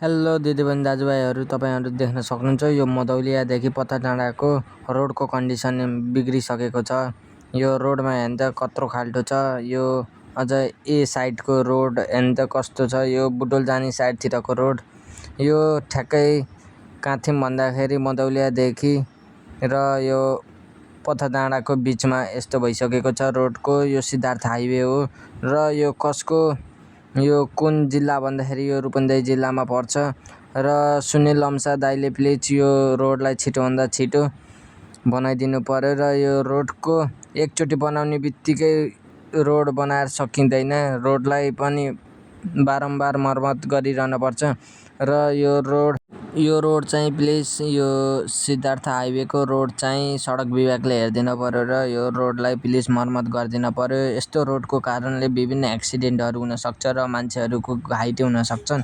Hello दिदीबहिनी दाजुभाइहरू, तपाईँहरू देख्न सक्नुहुन्छ यो मदौलियादेखि पत्थरडाँडाको रोडको कन्डिसन बिग्रिसकेको छ। यो रोडमा हेर्नु त कत्रो खाल्टो छ। यो अझ ए साइडको रोड हेर्नु त कस्तो छ। यो बुटोल जाने साइडतिरको रोड। यो ठ्याक्कै कहाँ थियौँ भन्दाखेरि मदौलियादेखि र यो पत्थरडाँडाको बिचमा यस्तो भइसकेको छ रोडको। यो सिद्धार्थ हाइवे हो र यो कसको यो कुन जिल्ला भन्दाखेरि यो रूपन्देही जिल्लामा पर्छ र सुनिल लम्सा दाइले प्लिज यो रोडलाई छिटोभन्दा छिटो बनाइदिनु पर्यो र यो रोडको एकचोटि बनाउने बित्तिकै रोड बनाएर सकिँदैन। रोडलाई पनि बारम्बार मर्मत गरिरहन पर्छ र यो रोड चाहिँ प्लिज यो सिद्धार्थ हाइवेको रोड चाहिँ सडक विभागले हेरिदिनु पर्यो र यो रोडलाई प्लिज मर्मत गरिदिनु पर्यो। यस्तो रोडको कारणले विभिन्न एक्सिडेन्टहरू हुनसक्छ र मान्छेहरूको घाइते हुन सक्छन्।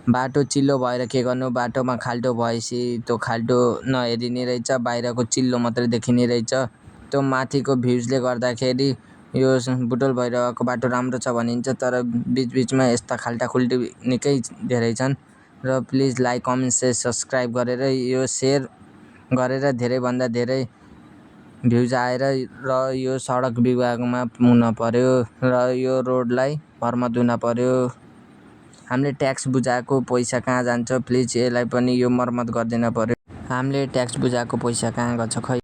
बाटो चिल्लो भएर के गर्नु, बाटोमा खाल्टो भएपछि त्यो खाल्टो नहेरिने रहेछ, बाहिरको चिल्लो मात्रै देखिने रहेछ। त्यो माथिको भ्युजले गर्दाखेरि यो बुटोल भैरवको बाटो राम्रो छ भनिन्छ, तर बिचबिचमा यस्ता खाल्टाखुल्टी निकै धेरै छन् र please like comment share subscribe गरेर यो सेयर गरेर धेरैभन्दा धेरै भ्युज आएर र यो सडक विभागमा पुग्न पर्यो र यो रोडलाई मर्मत हुन पर्यो। हामीले ट्याक्स बुझाएको पैसा कहाँ जान्छ, प्लिज यसलाई पनि यो मर्मत गरिदिन पर्यो। हामीले ट्याक्स बुझाएको पैसा कहाँ गछ खै।